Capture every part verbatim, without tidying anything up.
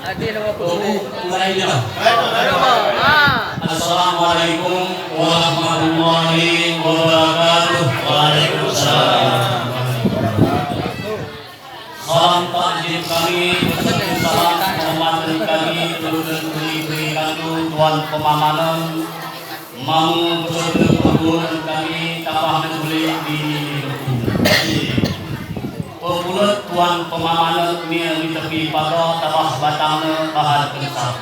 Hati nama pun. Mulai dah. Ah. Assalamualaikum warahmatullahi wabarakatuh. Waalaikumsalam. Salam takzim kami, beserta salam kehormatan kami, turun beri-beri kami Tuan Pemamanan. Mamu beutôi peubuleuen kami tabah neugulék di ninggi leuku. Peubuleuen Tuan Peumamanot mié di tepi paga tabah batang neu bahan keusah.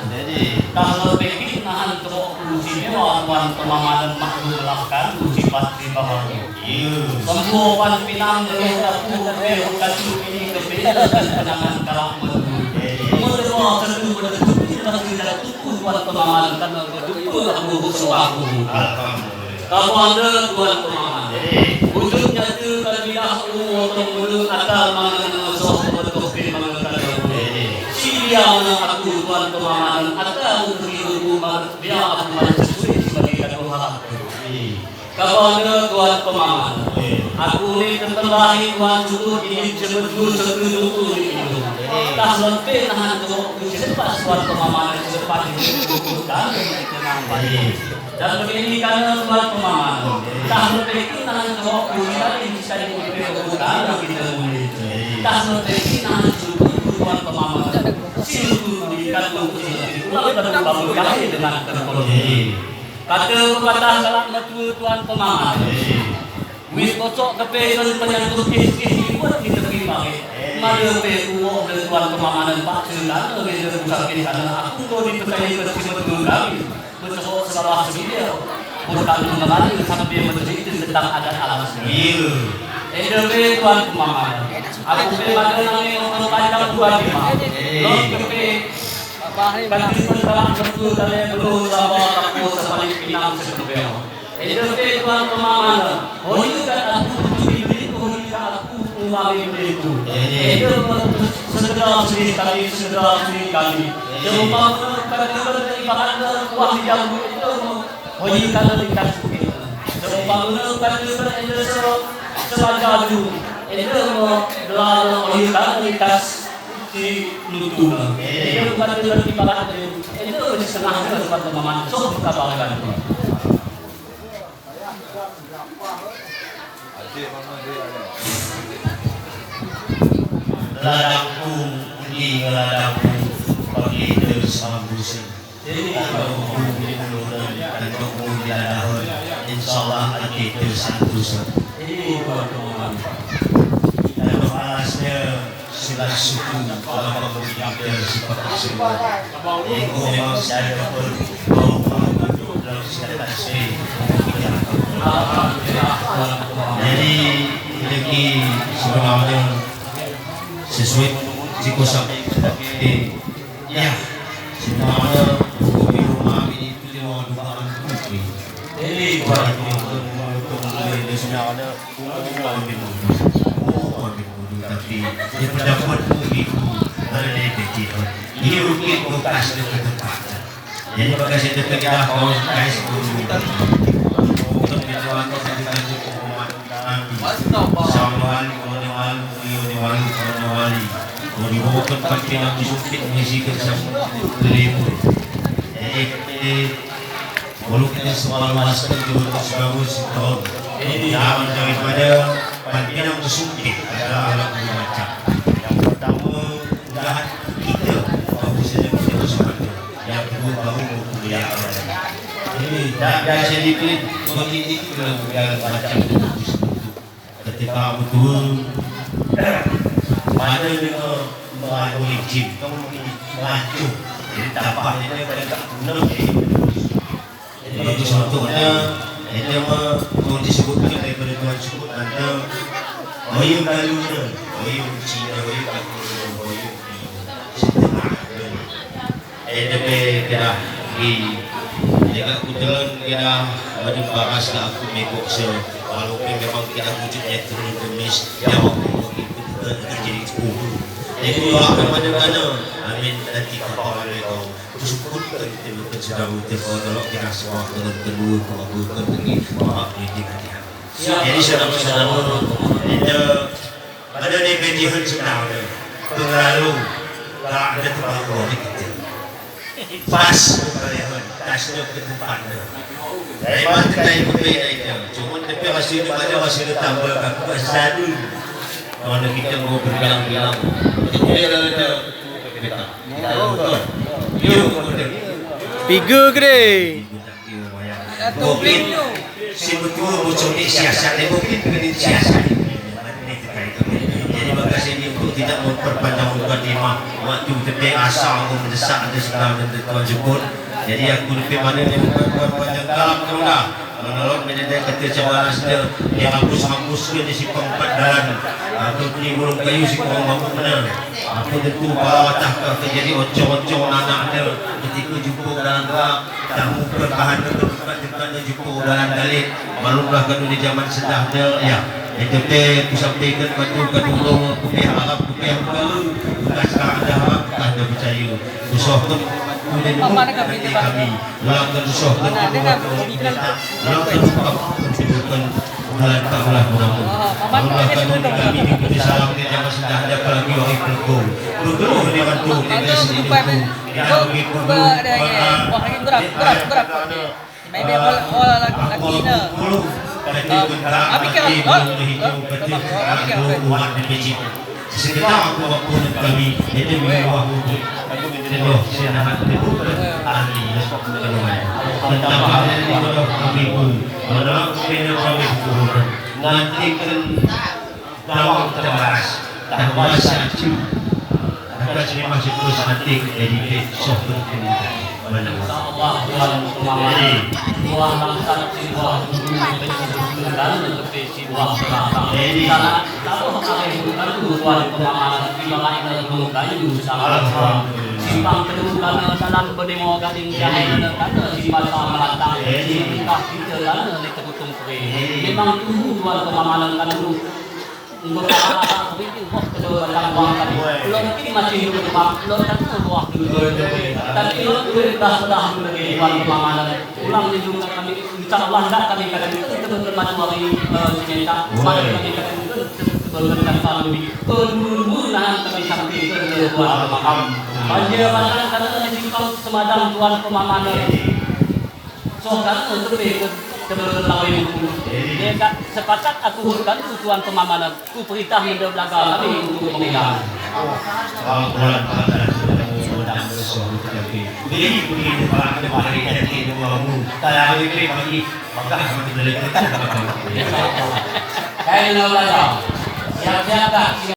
Tahleupeue pih nahan trok u simewa Tuan Peumamanot makhluk lakkan u sipat di bawah. Sembuh wan pinang geulong laku, geulong kacu ini kepindah keunangan kalak meutu. Meudua satu meudua satu Tuan Peumamanot kana geudeupeue aku suah. Alhamdulillah. Kamoe Tuan Peumamanot. Wujud nyata ka bilah umu tong meuneu ata mangat soh beutôi pih mangat ka. Silia na aku Tuan Peumamanot ata untuk ibu mangat dia aku mangat sesuai sebagai kata Tuhan. Kamoe Tuan Peumamanot. Aku ni teupeulahi Tuan cukup ingin sebetul sebetul itu. Tah lonte nahan tu sepas Tuan Peumamanot sepas itu. Dan begini karena Tuan Peumamanot. Tah lonte nahan tu kita ini kita ini kita ini. Tah lonte nahan cukup Tuan Peumamanot. Situ di kandung itu. Lalu baru bangun kami dengan terpenuhi. Kata pepatah galak meutu Tuan Peumamanot. Wis kosok keupe ngon peunyang tukéh-tukéh dibuet di tepi paget. Mada pe uwoe lé Tuan Peumamanot bak ceurita ngon lé pusakét kana aku ko di peucaya keu sibeutôi kami. Beutôi salah seudia. Bukan mengenai sampai mencerita tentang adat alam sendiri. Iya. Ente pe Tuan Peumamanot. Aku pe mada nangis ngon panjang dua lima. Lom keupe Kaki peusalah beutôi tale beulôh laba kamoe seupaleng pinang seukeubeueng. Ente pe Tuan Peumamanot, hôi ka aku tuju iblih, hôi ka aku umat iblih tu. Ente seudara suri kami, seudara suri kami. Seurupa beuneuh ka teupeue ibarat kuah di jambu itu, hôi ka lintas bukét. Seurupa beuneuh ka teupeue ente seuraja ju, ente meugeula hôi ka lintas Di lutut. Jadi, bukan itu lagi ibarat itu. Itu setengah itu bukan pemahaman. So, bukan pemahaman. Ladang pun, di ladang pun, bagi itu sambung sih. Jadi, kalau buku di mulut dan, dan buku di ladang, insya Allah, hati itu satu. Jadi, buat pemahaman. Dan alasnya, Silah suku, kalau kita sepakat semua. Ibu memang saya dapat bau dalam sekitar tasbih. Jadi, rezeki sebenarnya sesuai jika sampai kita ke, ya, sebenarnya hukum itu maaf ini itu dia mau dugaan hukum. Jadi, buat itu, itu sebenarnya Tapi dia pendapat begitu. Ada dia kecil. Ini mungkin bekas dia ke tempat. Jadi, bagi saya kata kita kau guys, untuk menjawab tadi kan cukup umat Nabi. Sama wali, wali, wali, wali, wali, wali. Mau dibawakan pimpinan sempit mengisikan sama. Jadi, Walau kita sekolah master di Universitas Baru setahun, namun daripada pimpinan tersebut ada alat dua macam. Yang pertama, mudahan kita baru saja kita bersama. Yang kedua, baru mau kuliah. Jadi, tak ada saya dipilih, bagi itu dalam macam itu. Ketika betul, pada dengan melalui jin, kamu ni maju. Jadi, tambah dia kena tak guna. Jadi, contohnya, dia mau disebutkan daripada Tuhan sebut tentang oyun lalu, oyun Cina, oyun aku, oyun setengah. Ente pe keudah di, deungon kuteulon keudah meunimpa rasa aku mibok se, walaupun memang keudah wujud nyang turun gemis, ya Allah, itu bukan terjadi sepuluh. Jadi, doa kepada mana? Amin. Nanti kapal mereka tersebut ke kita bukan sedang ucap kalau keudah semua dengan kedua, kedua, kedua, maaf, ini nanti. Jadi, saudara-saudara, ente Pada di Beijing sebenarnya, pengaruh Ka ada teubang di kita. Pas, pas nyoe keu teumpat nyoe. Memang teuka ibu pih na itu. Cuma tapi masih ada, masih ada tambah aku selalu. Kalau kita mau berbilang-bilang, kita kita. Yuk, Piga gede. Mungkin si betul musuh ni siasat dia mungkin kena siasat. Jadi makasih ni untuk tidak memperpanjang mukadimah waktu tepeng asal aku mendesak ada sedang dan tuan syukur. Jadi aku lebih mana ni memperpanjang kalam kerana menurut menjadi kata cakap dia yang hapus-hapus ke di simpang empat dalan. Aku ni burung kayu si kurang mampu benar. Aku tentu bawa watah ke terjadi oncong-oncong anak dia ketika jumpa dalam gelap. Tamu perubahan ke tempat-tempat yang jumpa dalam dalit. Maklumlah kanu di zaman sedah dia, ya. Itu teh kusampaikan batu ke dulu, kupiah Arab, kupiah Melayu. Bukan sekarang ada Arab, bukan ada percaya. Usaha tu, tu dia dulu, nanti kami. Ulang ke usaha tu, ulang ke usaha tu, ulang ke usaha tu. Bulan tak ulah mengamu. Maklumlah kanu di kami di Putih Salam, di zaman sedah ada apalagi orang pelukung. Betul dia bantu, dia biasa di duku. Tidak begitu. Wah, lagi gerak, gerak, gerak. Maybe all, all lagi na. Abi kira, oh, oh, abi kira. Sekitar aku waktu kami jadi mewah untuk teloh senahan tebukan ahli. Tentang ahli bodoh kami pun menolak kena kami pun nanti kan Dawang teubaras, teubaras satu. Maka terima syukur semantik jadi pet soh berkendali. Mana Allah Tuhan pemahaman. Tuhan langsat sibuah guru, pet sibuah guru, dan pet sibuah perasaan. Jadi salah kalau kami bukan Tuhan pemahaman, ibaratnya gunung kayu sangat kuat. Simpang teduh kana dalam berdemo gading jahai kana di masa mendatang. Jadi kita kana di Memang tuhu Tuhan peumahalan kanu. Engkau tak ada rindu boh kedua batang buah kanu. Lom ti masih hidup lemak, lom tak tahu buah kedua. Tapi lom tu dah sudah menjadi Tuhan peumahalan. Pulang di dunia kami, insya Allah tak kami kata itu betul-betul maju hari senyata. Mari kami kata itu betul-betul kami kata itu. Kedua-dua nahan kami sampai ke Tuhan paham. Banjir batang kanu di simpang semadang Tuhan peumahalan. Soh kanu teubeh keu teubeh lawée buku. Dia kat sepakat aku hot kanu tuan peumahaman ku peurintah meudeh beulaga kami untuk peungilang. Bang Tuan Pakat Tuan Muda Musoh Teukapi. Beri beri depan depan dari kaki dua mu. Kalau beri bagi bagah bagi beli kita. Kain lawan. Siap-siap tak?